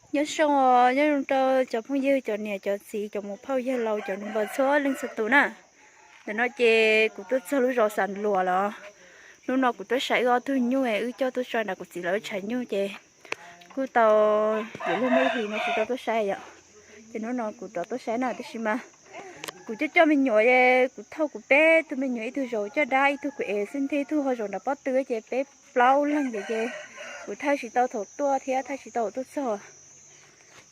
Nyob zoo, nyob zoo rau cov phooj ywg, cov niam cov txiv, cov muam phauj yawg laus, cov nus npawg txhua leej txhua tus na. Ntawm no ces kuv tuaj txog lub zos Xas Luam lawm. Hnub no kuv tuaj saib wb ob tug nyuj, wb coj tuaj tso nram kuv txiv lawv tshav nyuj ces kuj tau yuav luag muaj ib hlis no tsis tau tuaj saib yom. Ces hnub no kuv rov tuaj saib na, tab sis mas kuv coj coj me nyuam, kuv thauj kuv peb tug me nyuam, ib tug zaum caj dab, ib tug kuv ev xwb ntag, ib tug ho zaum nram pob tw ces peb plaub leeg ces kuv thaij tsis tau thaum tuaj thiab thaij tsis tau thaum tuaj txog.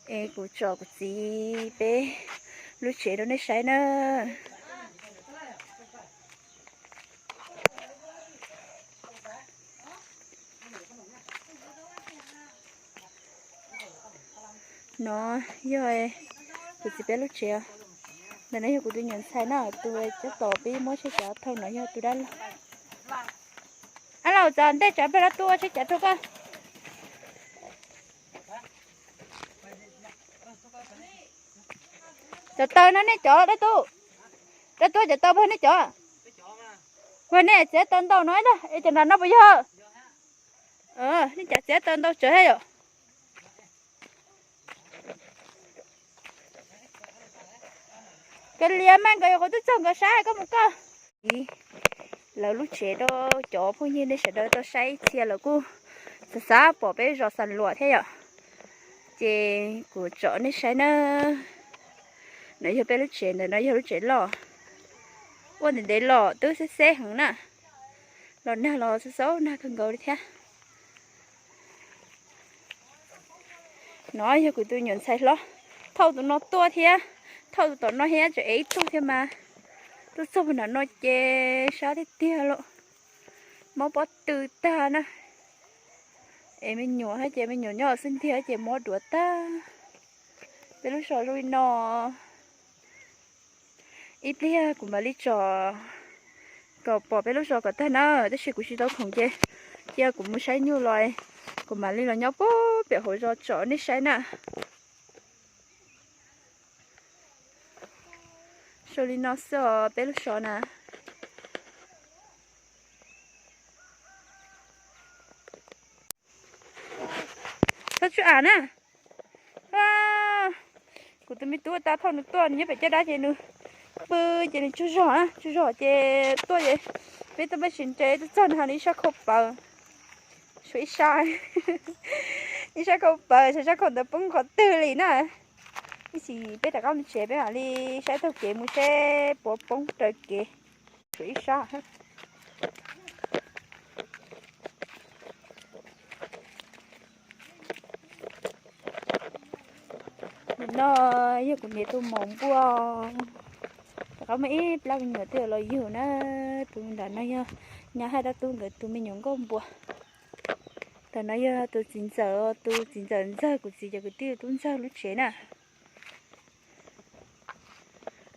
Es kuv tso kuv txiv peb lub tsev rau nej saib na. No yog kuv txiv peb lub tsev. Ntawm no yog kuv tus nyuam ntxhais na, tus cov tom peb muab tsheb cav thauj no yog tus dab laug. Ab laus, txav ntej tsam peb rov tuaj tsheb cav thauj koj. Cov taw no nej cov dab tub, dab tub cov taw puag nej cov, puag nej txiav taw ntau no ib ntag, es cov nram no puas yog? Nej cov txiav taw ntau tsawv thiab yom. Koj liam mas nkawd yuav qhov twb txog nkawd saib koj mus koj. Lawv lub tsev rau cov phooj ywg nej sawv daws tau saib ib txhia lawv kuj xav xav pom peb zos Xas Luam thiab yom. Ces kuv tso nej saib na. No yog peb lub tsev, ntawm no yog lub tsev loj. Ua ntev ntev los twb xeb xeb heev na. Los nag los xaus xaus nag kawg nkaus li thiab. No yog kuv tus nyuam ntxhais hlob, thauj tus no tuaj thiab, thauj tus tom no thiab, tseem ev ib tug thiab mas. Tuaj txog puag nram no ces sab tiag tiag lawm, mob pob tw tag na. Es me nyuam hab ces me nyuam nyob xwb ntiag ces mob duav tag. Peb lub zos zoo li no. Ib pliag kuv mam li tso kom pom peb lub zos kom tag na, tab sis kuv tsis tau khoom ces cia kuv mus saib nyuj los, kuv mam li los nyob puag pem hauv zos tso nej saib na. Zoo li no xwb os peb lub zos na. Txhob tsub am na. Kuv tus me tub ua tas thaum nws tuaj nws nyob pem caj dab ces nws pw ces nws tsaug zog na, tsaug zog ces tuaj ces peb tuaj peb tsis nres tuaj txog nws ho nws ib sab khau pawv, suav ib sab, ib sab khau pawv, sab khau ntawd poob qhov twg li na. Ib chim peb rov qab mus tsev peb mam li saib taug kev mus seb puas poob raws kev, suav ib sab. Nim no yog kuv niam tus maum npua, rov qab muaj ib plab me nyuam twb los yug na. Tus nram no yog nyab hab dab tub nkawd tus me nyuam nkauj npua. Ntawm no yog tus txiv ntxawm, tus txiv ntxawm ntxawg kuv txiv cov kwv tij tub ntxawg lub tsev na.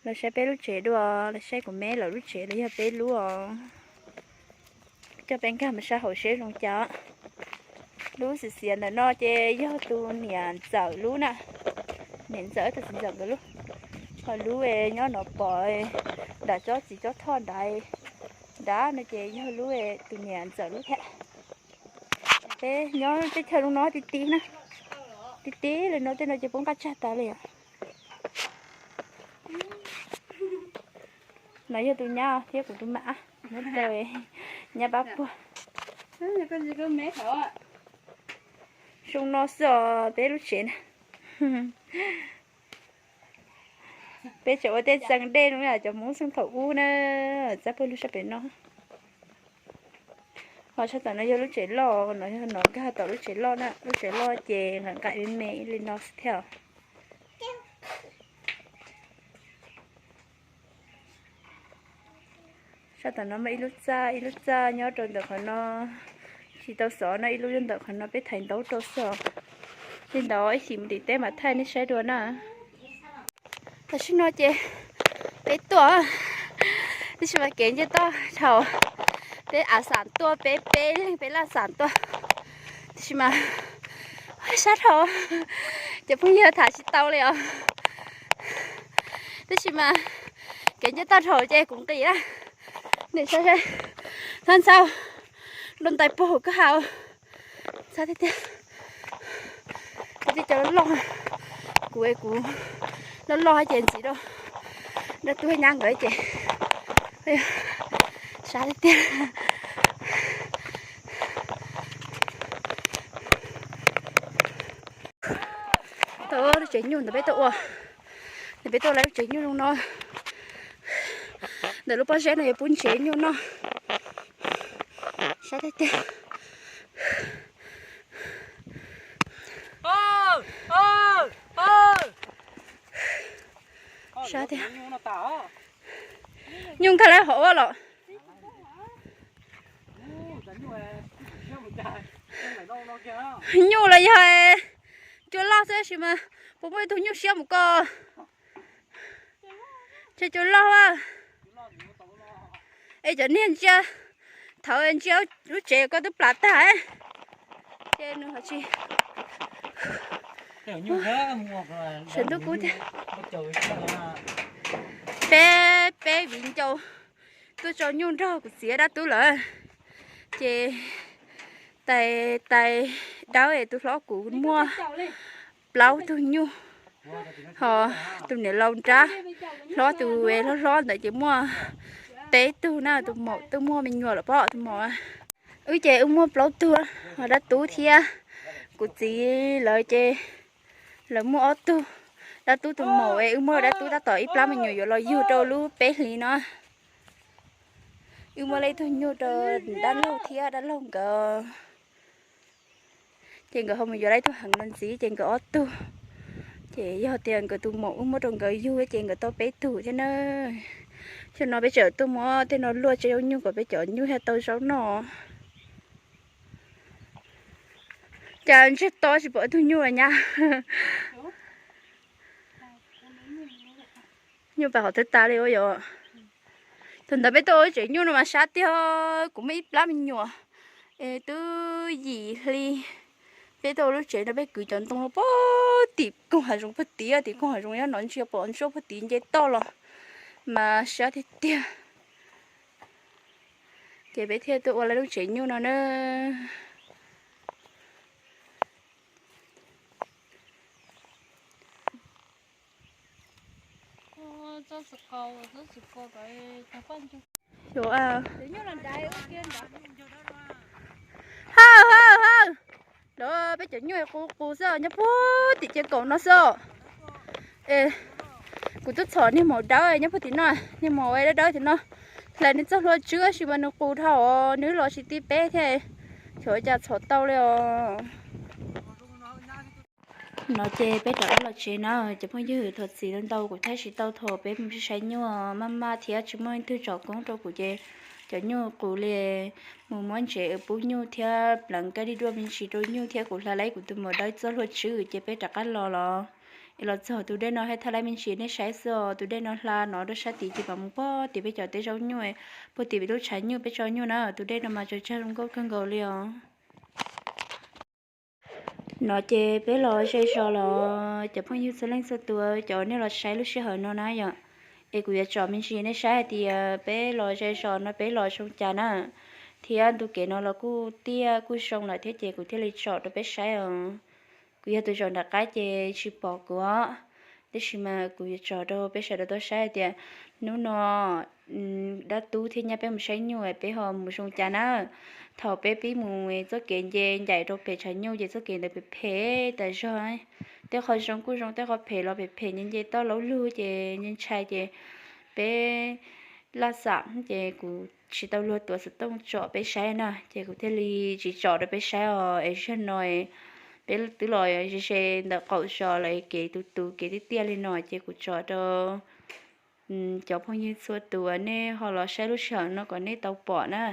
Los saib peb lub tsev dua, los saib kuv me lawv lub tsev los yog peb lub os. Coj peb nkag mus saib hauv seb zoo cas. Lub xiav xiav ntawm no ces yog tus niam ntxawm lub na, niam ntxawm tus txiv ntxawm nkawd lub. Ho lub nyob no pom nram tsob txiv tsob thoj nrad, nrad no ces yog lub tus niam ntxawm lub thiab. Peb nyob teb chaws zoo no ti ti na, ti ti li no tej no ces poob qab tsag tas li os. No yog tus nyab thiab kuv tus mam, nyab pab puag. Zoo no xwb os peb lub tsev na. Peb tseem ua tej txee dej no cov Hmoob xeej thaum ub na, txaj puag lug sab pem no. Ho sab tom no yog lub tsev loj, no yog no nkag tom lub tsev loj na, lub tsev loj ces nqaim nqaim me me li no xwb thiab. Sab tom no muaj ib lub txaj, ib lub txaj nyob rau ntawm qhov no, tsis tau xov no, ib lub nyob ntawm qhov no peb thaiv ntaub rau xwb. Li ntawd ib chim mus tim teb mam thaij nej saib dua na. Tam sim no ces peb tuaj, tab sis mas kev nce toj dhau, peb av xam tuaj, peb peb leeg peb laj xam tuaj, tab sis mas sab dhau, cov phooj ywg tham tsis tau li os. Tab sis mas kev nce toj dhau ces kuv nqis na, nej saib saib, txhob ntxhab, dua ntais puag koj hau, ntxhab tiag tiag, kuv tib Cov loj, kuv kuv loj loj ces ntxiv rau dab tub nyab nkawd ces sab tiag tiag. Tau lub tsev nyuj ntawm peb tuaj ua, ntawm peb tuaj lawv lub tsev nyuj zoo no. Ntawm lub pob zeb no yuav pub ntsev nyuj noj. Sab tiag tiag. Sab tiag. Nyuj nkag lawv hauv los. Nyuj los yog cua loj xwb sis mas puas muaj ib tug nyuj siab mus ko. Ces cua loj a. Es cov niag ntsia, thaum ntsia lub tsev koj twb plam tag. Ces nws ho tsis, sawv ntuj kub tiag. Peb, peb viv ncaus tuaj tso nyuj nrog kuv txiv dab tub lawm. Ces tais, tais Dawb es tus hlob kuv muaj plaub tug nyuj, ho tus niam laus nrab hlob tus hlob hlob ntawd ces muaj peb tug na, tus maum twb muaj me nyuam lawm pob tus maum. Wb ces wb muaj plaub tug, ho dab tub thiab kuv txiv lawv ces lawv muaj ob tug. Dab tub tus maum es wb muaj dab tub tab tom ib plab me nyuam yuav los yug rau lub peb hlis no. Wb muaj ib tug nyuj rau dab laug thiab dab laug nkawd. Ces nkawd ho mus yuav tau ib tug heev los ntxiv ces nkawd ob tug. Ces yog tias nkawd tus maum wb muab rau nkawd yug ces nkawd tau peb tug thiab na. Xyoo no peb tseem tuaj muab tej no luaj tsev zaub nyuj kom peb cov nyuj thiaj tau zaub noj. Cas ntsej to tsis pom ib tug nyuj los nyab. Nyuj pas qhov twb tas li ua yom. Thaum ntawd peb tuaj ua tsev nyuj no mas sab tiag, kuv muaj ib plab me nyuam es twb yim hli. Peb tuaj ua lub tsev no peb kwv cov ntoo no puag tim koog hav zoov puag tid, tim koog hav zoov nyob no ntsia pom ntsuab puag tid nce toj los mas sab tiag tiag. Ces peb thiaj tuaj ua lawv lub tsev nyuj no na. Hawj hawj hawj, lawv peb cov nyuj qus qus xwb nyob puag tim ces kaum no xwb. Kuv twb txhom niag maum dawb nyob puag tim no, niag maum dawb dawb tim no, hlais nws txoj hlua tswb sis mas nws qus dhau, nws los tsis ti peb thiab, xyov cas txhom tau li os. No ces peb rov qab los tsev na, cov phooj ywg, thov txim ntau kuv thaij tsis tau thaum peb mus saib nyuj maj maj thiab tsis muaj leej twg tsom koob rau kuv ces cov nyuj qus li. Mus muab ntsev pub nyuj thiab pleev kab dib duaj me ntsis rau nyuj thiab kuv hla laib kuv tus maum dawb txoj hlua tswb ces peb rov qab los los. Es los txog tus dej no haj thaj laib me ntsis nej saib xwb os, tus dej no hla no rau sab tid ces mam mus puag tim peb cov teb zaub nyuj, puag tim peb lub tshav nyuj peb tso nyuj na, tus dej no mas tsawg tsawg zoo nkauj kawg nkaus li os. No ces peb los ze zos los cov phooj ywg txhua leej txhua tus, cov nej los saib lub sij hawm no na yom. Es kuv yuav tsom me ntsis nej saib hais tias peb los ze zos no peb los zoo cas na. Thiab ntu kev no los kuj tiaj kuj zoo lawm thiab ces kuv thiaj li tsom rau peb saib os. Kuv yog tus zaum nram qab ces tsis pom kuv os, tab sis mas kuv yuav tsom rau peb sawv daws tau saib hais tias hnub no dab tub thiab nyab peb mus saib nyuj peb ho mus zoo cas na. Thaum peb pib mus txoj kev nce ncaim rau pem tshav nyuj ces txoj kev ntawd phem phem tas zog. Tej qho zoo kuj zoo, tej qho phem los phem phem, nce nce toj laub lug ces nce ntshai ces peb laj xam ces kuv tsis tau luag tuav xov tooj tsom peb saib na ces kuv thiaj li tsis tsom rau peb saib os. Es zaum no peb twb los ze ze ntawm qaum zos lawm, kev tus tus kev tiaj tiaj li no ces kuv tsom rau cov phooj ywg txhua tus nej ho los saib lub sij hawm no kom nej tau pom na.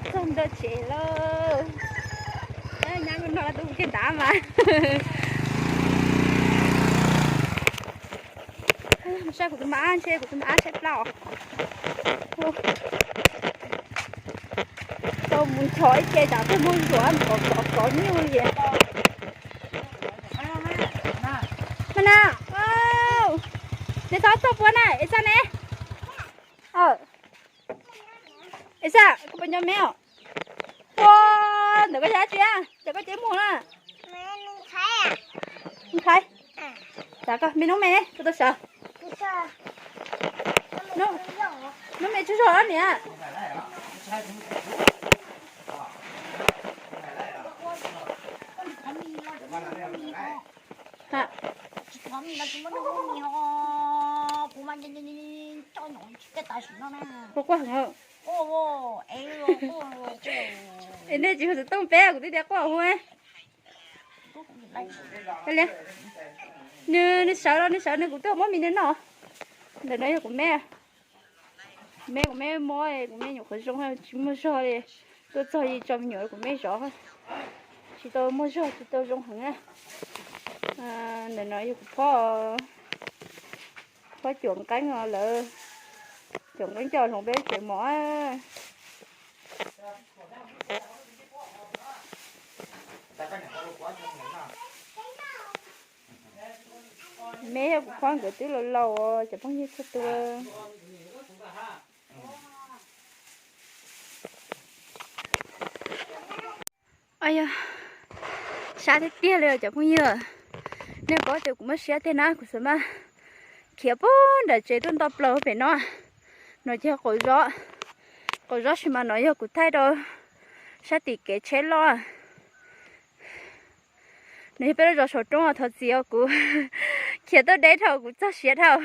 Txog ntua tsev lawm. Nyab no tus kiag ntav mas Kuv tus mab ntshe kuv tus mab tshaib plab os. Tau mus nchos ib ce tsam twg muaj zuam kov kov nyuj li. Mas na, neb txhob txog puab na, es txaj ne. Es txaj, koj puas nco me os? Ua, ntawm koj yog dab tsi a? Ces koj cia li mus na. Nqhais, tas koj me noob me, koj tau sawv. Noob me tsaug zog niam. Quaj quaj heev. Es nej tsis hu xov tooj peb kuv twb tias quaj hu. Nws, nws sawv los nws sawv nws, kuv twb muab mis nws noj. Ntawm no yog kuv me, kuv me, kuv me mob, kuv me nyuam qhuav zoo tsis muaj zog li. Tuaj txog tso me nyuam kuv me zov, tsis tau muaj zog tsis tau zoo heev na. Ntawm no yog kuv phob, phob cuam nqeeb lawv, cuam nqeeb coj hloov peb tsev mov. Me yog kuv phob nkawd twb laus laus os cov phooj ywg txhua tus. Yog sab thiab tiag li os cov phooj ywg. Nej paub tias kuv muaj siab tiag na, kuv xav mas khiav puag nram tsev tuaj nto plaws pem no. No ces yog qaum zov, qaum zov sis mas no yog kuv thaij rau sab tim kev tsheb loj. Nws yog peb lub zos saum roob, thov txim os, kuv khiav tuaj deb dhau, kuv txog siav dhau.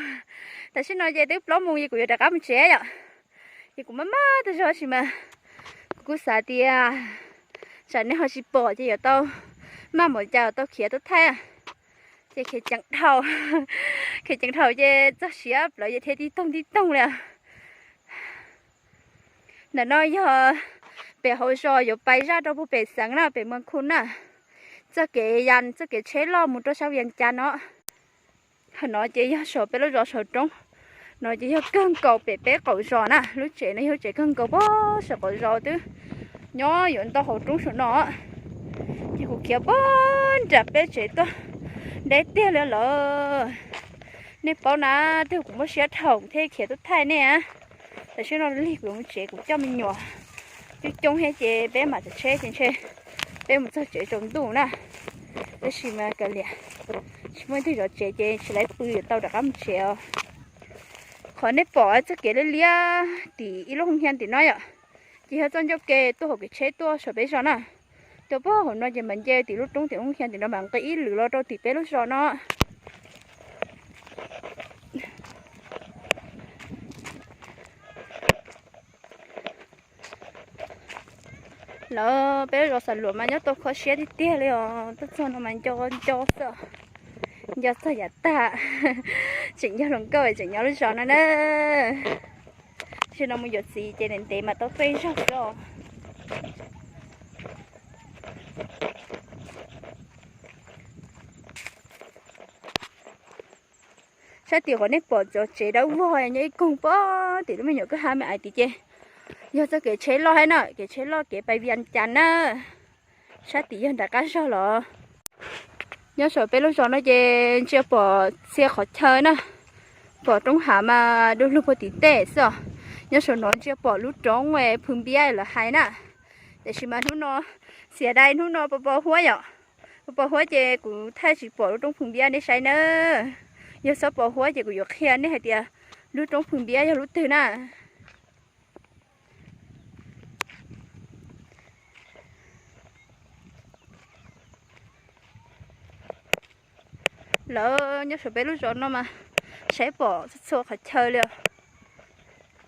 Tam sim no ces twb plaub moos es kuv yuav rov qab mus tsev yom. Ces kuv maj maj tag zog sis mas kuv kuj xav tias tsam nej ho tsis pom ces yuav tau maj mus cas tau khiav tuaj thaij. Ces khiav ceev dhau, khiav ceev dhau ces txog siav plawv ces thiaj tib toog tib toog li. Ntawm no yog pem hauv zos yuav pais zaj rau puag pem xeev na, pem Moos Khu na. Txoj kev yas, txoj kev tsheb loj mus rau sab Vias Cas no. Hauv no ces yog saum peb lub zos saum roob. No ces yog kawg nkaus pem peb qaum zos na, lub tsev no yog lub tsev kawg nkaus puag saum qaum zos twb nyob yuav ntau hauv roob saum no. Ces kuv khiav puag nram peb tsev tuaj deb tiag li lawm. Nej paub na, twb kuv muaj siab dhau thiaj khiav tuaj thaij nej. Tam sim no lig kuv yuav mus tsev, kuv coj me nyuam coob coob thiab ces peb mam tsav tsheb ces ntshe peb mus txog tsev tsaus ntuj na. Tab sis mas kav liam, tsis muaj ib tug zov tsev ces tsis laib pw, yuav tau rov qab mus tsev os. Qhov nej pom txoj kev liab liab tim ib lub hoob hias tim no yom, ces yog txoj ncauj ke tuaj hauv kev tsheb tuaj saum peb zos na. Tuaj puag hauv no ces mam nce tim lub roob tim hoob hias tim no mam nqis ib lwm los rau tim peb lub zos no. Lawv peb lub zos Xam Luam mas nyob tau kho siab tiag tiag li os, tuaj txog no mas nco nco xwb, nco txog yav tag. Tseem nco hluas nkauj tseem nyob lub zos no na. Tam sim no mus yuav txiv ces ntev ntev mas tau tuaj ib zaug xwb os. Sab tim qhov nej pom cov tsev dawb vog nyob ib koog puag tim lub me nyuam kwj ha me ais tid ces yog txoj kev tsheb loj thiab na, kev tsheb loj kev pais Vias Cas na. Sab tim yog nram qab zog los. Nyob saum peb lub zos no ces ntsia pom txhia qhov chaw na, pom roob hav mas du lug puag tim tej xwb os. Nyob saum no ntsia pom lub roob Phwv Npiab lawv hais na. Tiam sis mas hnub no xiam dai hnub no pos pos huab yom, pos pos huab ces kuv thaij tsis pom lub roob Phwv Npiab nej saib nawb. Yog txhob pos huab ces kuv yuav qhia nej hais tias lub roob Phwv Npiab yog lub twg na. Lawv nyob saum peb lub zos no mas saib pom txhua txhua qhov chaw li os.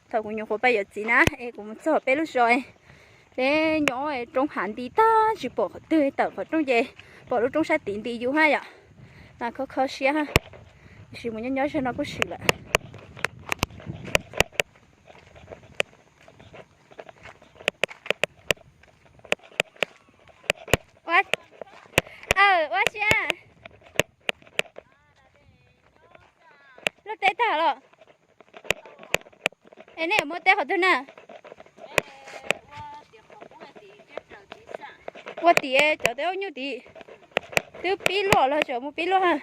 Thaum kuv nyuam qhuav pais yuav txiv na es kuv mus txog peb lub zos, peb nyob roob hav nti tag tsis pom qhov twg, tawm qhov rooj ces pom lub roob sab tid nti yus hab yom. Mas kho kho siab hab, tiam sis mus nyob nyob zog no kuj swm lawm. Ua, ua siab. Lub Teb tag los? Es nej yuav muab teb qhov twg na? Ua tim cov teb ub nyuj tim. Twb pib luaj los tseem muaj pib luaj ha.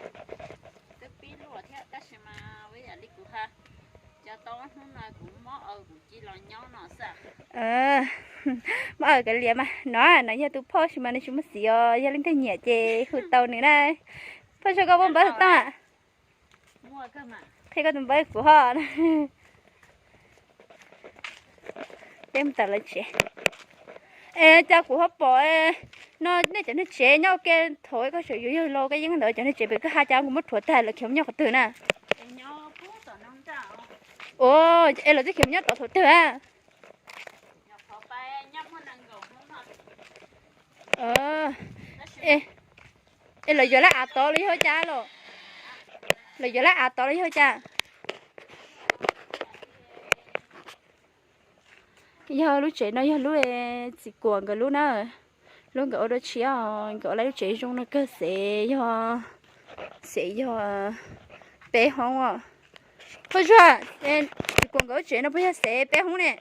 Muab aws kav liam mas no, no yog tus phauj sis mas nws tsis muaj txiv os, yog leej twg nyiam ces hu tau nws na. Phauj Suag, koj muaj npawb xov tooj? Qhia koj tus npawb kuv ho. Peb mus tawm lawv tsev. Es cas kuv ho pom no nej cov niag tsev nyob ua ke thaum koj tseem yuav yawg laus Kab Yeeb ntawd, cov niag tsev pem kwj ha cas kuv muab rhuav tag, lawv khiav mus nyob qhov twg na? Ua, es lawv twb khiav mus nyob rov thaum twg a? Es lawv yuav lawv av tod los yog cas los? Lawv yuav lawv av tod los yog cas? Yog lub tsev no yog lub txiv kuam nkawd lub na. Lub nkawd ua dua tshiab, nkawd ua lub tsev zoo no kawg, xev yog, xev yog peb hoob os. Phauj Suag, txiv kuam nkawd lub tsev no puas yog xev peb hoob ne?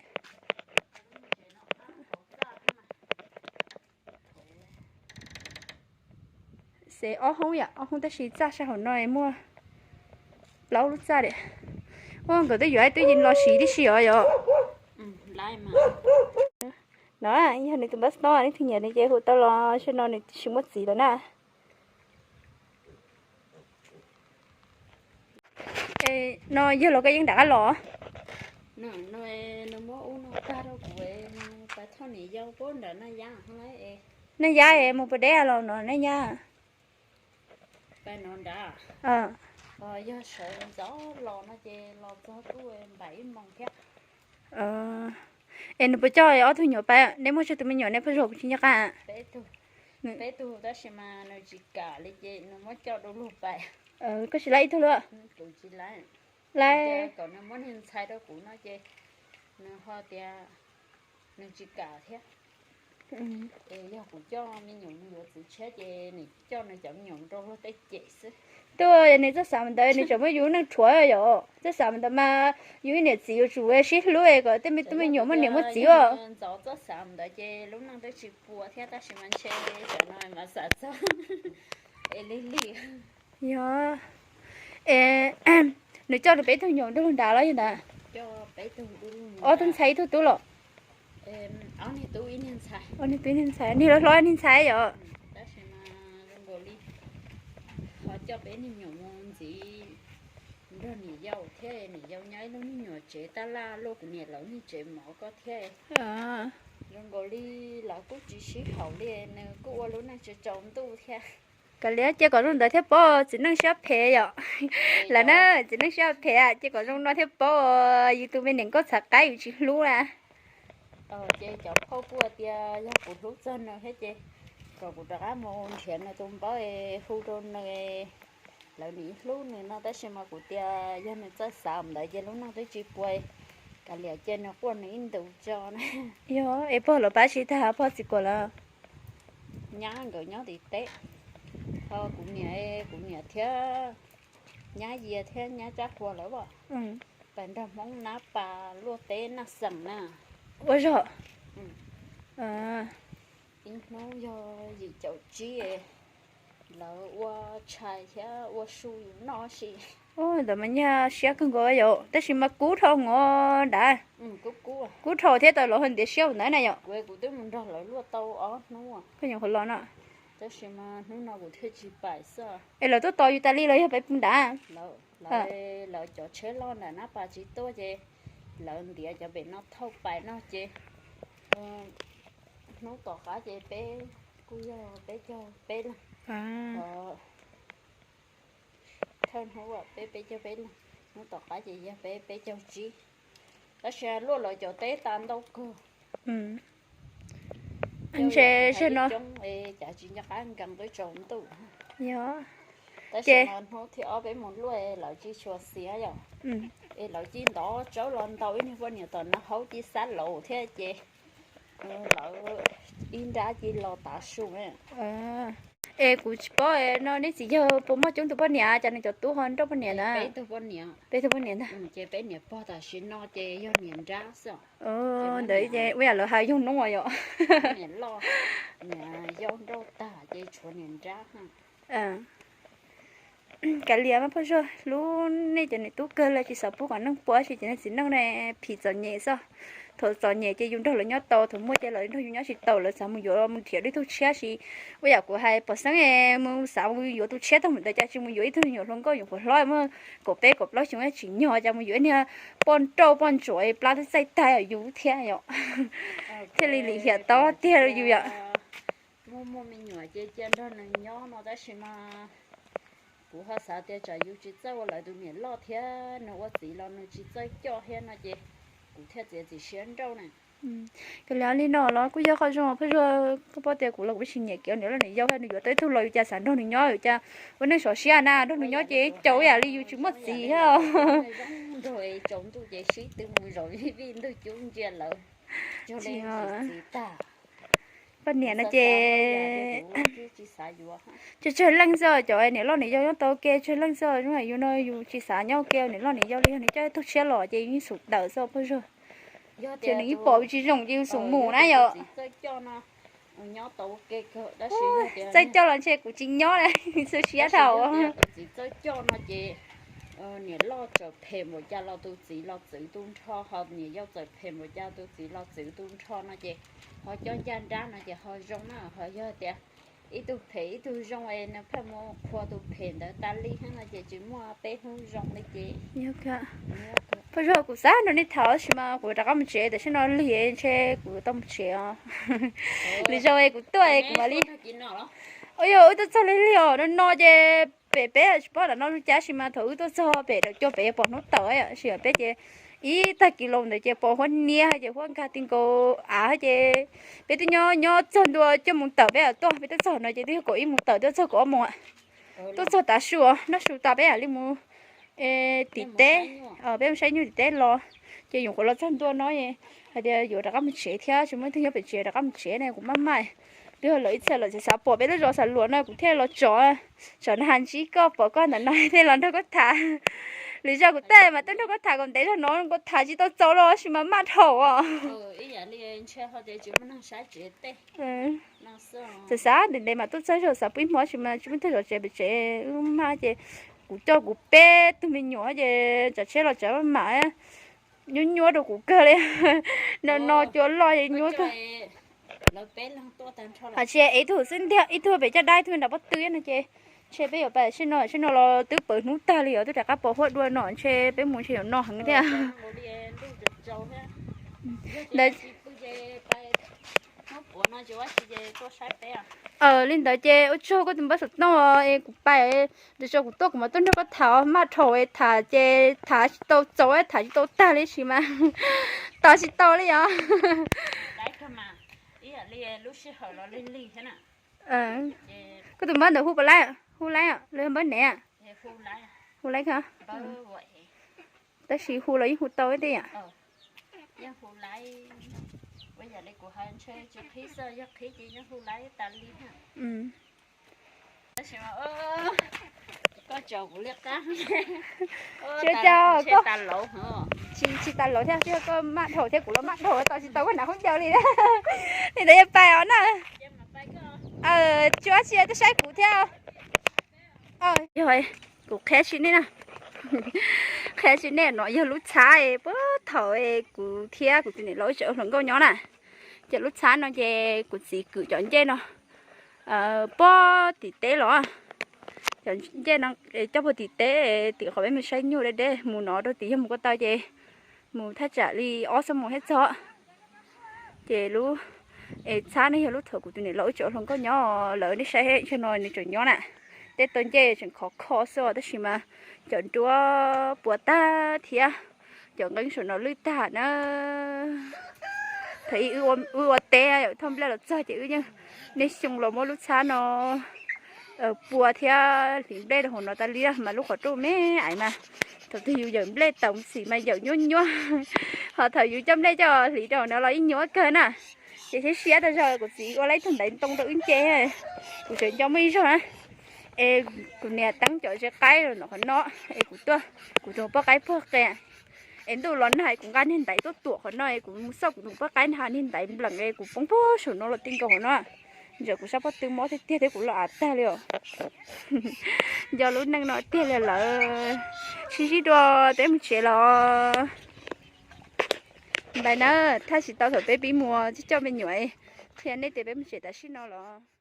Xev ob hoob yom, ob hoob tab sis txaj sab hauv no muaj plaub lub txaj li. Ua nkawd twb yuav ib tug yeej los siv tib si os yom. No yog nws tus npawb xov tooj, leej twg nyiam nws ces hu tau los, saib no nws tsis muaj txiv lawm na. No yog los koj yeej nram qab los? Naj Yab es mus puas deb los no Naj Yab? Es nws puas coj ob tug nyuam pais, nej muaj tsawg tus me nyuam nej puas zog kuv tsis nco qab? Koj tsis laib ib tug luaj? Laib. Nws tsis kam thiab. Yog kuv coj me nyuam mus yuav txiv tshiab ces nws coj nws cov me nyuam rau luag tej cem xwb. Twb yog nws txoj xav ntawd nws tseem muab yus neej rhuav yom. Txoj xav ntawd mas yus ib niam txiv yuav tsum sib hlub kom tej me tub me nyuam muaj niam muaj txiv os. Ntxov txoj xav ntawd ces lub neej twb tsis puas thiab, tab sis mas ntshe tam no mas xav txog es lig lig. Yog, es nws coj nws peb tug nyuam nrog nrad los yog ntawd? Ob tug ntxhais ib tug tub los? Ob niag tub ib niag ntxhais, niag hlob hlob niag ntxhais yom. Tab sis mas zoo nkaus li ho coj peb niag me nyuam mus ntxiv nrog niam yau thiab, niam yau nyob ib lub niag nyuam tsev tab laj luaj kuv niam lawv niag tsev mov ko thiab. Zoo nkaus li lawv kuj tsis sib haum li, nws kuj ua lub neej tsis tsaus ntuj thiab. Kav liam, cia kom zoo ntawd thiaj paub txiv neej siab phem yom. Lawv na, txiv neej siab phem, cia kom zoo no thiaj paub yus tus me niam nkauj txhav qaib yus tsis hlub na. Ces cov phauj kuj tias yog kuv hlub txog nws thiab ces kom kuv rov qab mus nrhiav nws tus npawb hu rau nws, lawv nim hlub nws no, tab sis mas kuv tias yog nws txawj xav ntawd ces lub neej twb tsis puas, kav liam cia nws quaj nws ib ntus tso na. Yog es pog lawv pab tsis tag, pog txiv kuam lawv? Nyab nkawd nyob tim teb, ho kuv niam, kuv niam thiab nyab Yia thiab nyab Tsab Qhua lawv os, pais nrog Hmoob Nab Pas luaj teb Naj Xeem na. Ua zog. Ib hnub yog yim caum tsib, lawv ua tshais thiab ua su yus noj si. Ntawd mas nyuaj siab kawg nkaus yom, tab sis mas kub dhau nkaus ntawd. Kub dhau thiab tau los ho ntiav siab ua ntawd na yom. Kuv twb mus nrog lawv luaj tau ob hnub, koj nyuam qhuav los no. Tab sis mas hnub no kuv thiaj tsis pais xwb. Es lawv tuaj tos yus tas li los yog peb pw nrad? Lawv, lawv cov tsheb loj nram Nab Pas tsis tuaj ces lawv ntiav cov pem no thauj pais no ces hnub tom qab ces peb kuj yog peb caug peb leeg. Thawj hnub peb peb caug peb leeg, hnub tom qab ces yog peb peb caug tsib. Tab sis luaj lawv cov teb tas ntau kawg. Ntshe zaum no coob, cas tsis nco qab nkees twb tsaus ntuj. Yog, tab sis mas hnub thib ob peb mus luaj lawv cia li tsis xiav yom. Es lawv cia li ntov tsawb los ntaus ib niag poj niam tom no haub cia li xab laus thiab ces lawv ib nrab cia li los tav su. Es kuv tsis paub no nej txiv yawg puas muaj coob tus poj niam, cas nws cov tub ho nrauj poj niam ntag? Peb tug poj niam ntag. Ntawd ces ua yam lawv hais yog noob yom. Kav liam mas phooj ywg, hlub nej cov niam tub kawg, lawv tsis xav pub kom neeg pua, tab sis cov niag txiv neej ne phim txom nyem xwb. Thaum txom nyem ces yus nrog lawv nyob tau, thaum muaj ces lawv nrog yus nyob tsis tau, lawv xav mus yuav mus nrhiav ib tug tshiab. Sis ua yam kuv hais pom xeeb mus xav mus yuav tus tshiab tag mus ntawd, cas tsis mus yuav ib tug me nyuam hluas nkauj nyuam qhuav hlob muaj kaum peb kaum plaub xyoo tsis nyog, cas mus yuav niag poj nrauj poj ntsuam plab twb txaij tag yus thiab yom. Thiaj li lim hiam tau tiag yus yom. Muaj muaj me nyuam ces cia nrog nws nyob no tab sis mas kuv ho xav tias tsam yus tsis txawj ua lawv tus niam loj thiab nws ua txiv los nws tsis txawj coj thiab no ces kuv thiaj txiav txim siab nrauj na. Kav liam li no los kuj yog qhov zoo phooj ywg, koj paub tias kuv los kuv tsis nyiam kev ua niam loj niam yau, nws yuav tau ib tug los yus cas xav nrog nws nyob, yus cas ua neej sov siab na, nrog nws nyob ces caum ib yam li yus tsis muaj txiv thiab. Nrog tsaus ntuj ces sib tw mus zaum vij vij ntug cub ntsia lawv. Poj niam no ces tsawg tsawg leej xwb, cov niam loj niam yau nyob tau ua ke tsawg leej xwb, zoo yus no yus tsis xav nyob ua ke niam loj niam yau li, yog nws coj ib tug tshiab los ces yus yeej xum tawm xwb phooj ywg. Ces nws yeej pom tsis zoo ces yus xum mus na yom. Txawj coj los ntshe kuv tsis nyob na, xwb siab dhau. Niam loj txawm phem npaum cas los tus txiv los txwv tu nrho, ho niam yau txawm phem npaum cas tus txiv los txwv tu nrho no ces ho coj ncaj nrab no ces ho zoo na, ho yog tias ib tug phem ib tug zoo es nws pheej mus qhuas tus phem ntawd tas li thiab no ces tsis muaj peb hnub zoo li ces. Phooj ywg, kuv xav nrog nej tham tab sis mas kuv rov qab mus tsev, tam sim no lig ntshe kuv tau mus tsev os. Lwm zaus kuv tuaj kuv mam li. Ua yog wb tuaj txog lig lig os, no no ces pem peb tsis paub ntawm no cas sis mas thaum wb tuaj txog pem dawm cua pem pom hnub tawm sis peb ces ib tag kis los ntawd ces pom huab niab ces huab nkag ti nkaus av ces peb twb nyob nyob txog ntua cuaj moos tawm peb tuaj, peb tuaj txog no ces twb yog kaum ib moos tawm tuaj txog kaum ob moos. Tuaj txog tav su, noj su tas peb mam li mus tim teb, peb mus saib nyuj tim teb los. Ces yuav kuv los txog ntua no hais tias yuav rov qab mus tsev thiab, tsis muaj ib tug nyob pem tsev, rov qab mus tsev ne kuv maj maj. Twb yog lawv ib txhia lawv xav xav pom peb lub zos xav luam no kuv thiaj los tso, tso na has ntsib koj pom koj ntawm no thiaj los nrog koj tham. Lwm zaus kuv tuaj mas tuaj nrog koj tham kom ntev zog no, koj tham tsis tau txaus los sis mas maj dhau os. Xav xav ntev ntev mas tuaj txog zog xav pub ib hmo sis mas tsis muaj ib tug zov tsev pem tsev, wb maj ces kuv coj kuv peb tug me nyuam ces tsav tsheb los tsav maj mam, nyuaj nyuaj rau kuv kawg li. No no cua loj nyuaj kawg. Hais tias ib tug xwb ntiag, ib tug pem caj dab, ib tug nram pob tw no ces ntshe peb yuav pais seb no, seb no los twb pawv hnub tag li os, twb rov qab pos huab dua no ntshe peb mus ntshe yuav no heev thiab. Ntawd li ntawd ces ua tsaug koj tus npawb xov tooj es kuv pais, lwm zaus kuv tuaj kuv mam tuaj nrog koj tham, maj dhau es tham ces tham tsis tau txaus, tham tsis tau tag li sis mas tos tsis tau li os. Koj tus npawb ntawd hu puas laib, hu laib los yog npawb nev? Hu laib. Tab sis hu los yeej hu tau ib teb yam. Tsis tas laus thiab, tsis yog koj maj dhau thiab kuv los maj dhau, tos tsis tau koj hnav khaub ncaws li. Li ntawd yog pais os na. Tsis ua tsi, tuaj saib kuv thiab. Yog kuv qhia tsis nej na, qhia tsis nej, no yog lub txhab puag thaum kuv thiab kuv tus niam laus tseem ua hluas nkauj nyob na. Ces lub txhab no ces kuv txiv kwm cov ncej no puag tim teb los, cov ncej no coj puag tim teb, tim qhov peb mus saib nyuj deb deb mus no rau tim yog mus ko taw ces mus thaj tsam li ob xuab moos thiab txog. Ces lub txhab no yog lub thaum kuv tus niam laus wb tseem ua hluas nkauj nyob, lawv nej saib ntawm no nws tseem nyob na. Tej tau ncej tseem khov kho xwb tab sis mas cov nruab puas tag thiab cov nqeeb saum no lwj tag na. Thaum ub wb ua teb, thauj nplej los txog ces wb yeej niaj xyoo los muab lub txhab no pua thiab hliv nplej rau hauv no tas li, mas lub qhov rooj me aiv mas thaum twg yus yawm nplej tau xim mas yawm nyuaj nyuaj, ho thaum yus coj nplej coj hliv rau hauv no los yeej nyuaj kawg na. Ces siab siab tas zog, kuv txiv ua lawm ib tug ntaiv ntoo rau wb nce, kuv tseem nco muaj ib zaug na, es kuv niam teeb cov zeb qaib los ntawm qhov no, es kuv tuaj, kuv tus poj qaib puag qe, es ntuj los nag es kuv nqa niag ntaiv tuaj tuam qhov no, es kuv mus xauj kuv tus poj qaib nag niag ntaiv npleem es kuv poob puag saum no los ti nkaus qhov no. Ntawm kuv sab pob tw mob tiag tiag thiab kuv los av tag li os. Nco lub neej no tiag li lawm. Sib ntsib dua, peb mus tsev los. Ntawd na, thaj tsis tau thaum peb pib mus coj coj me nyuam, qhia nej tias peb mus tsev tam sim no los.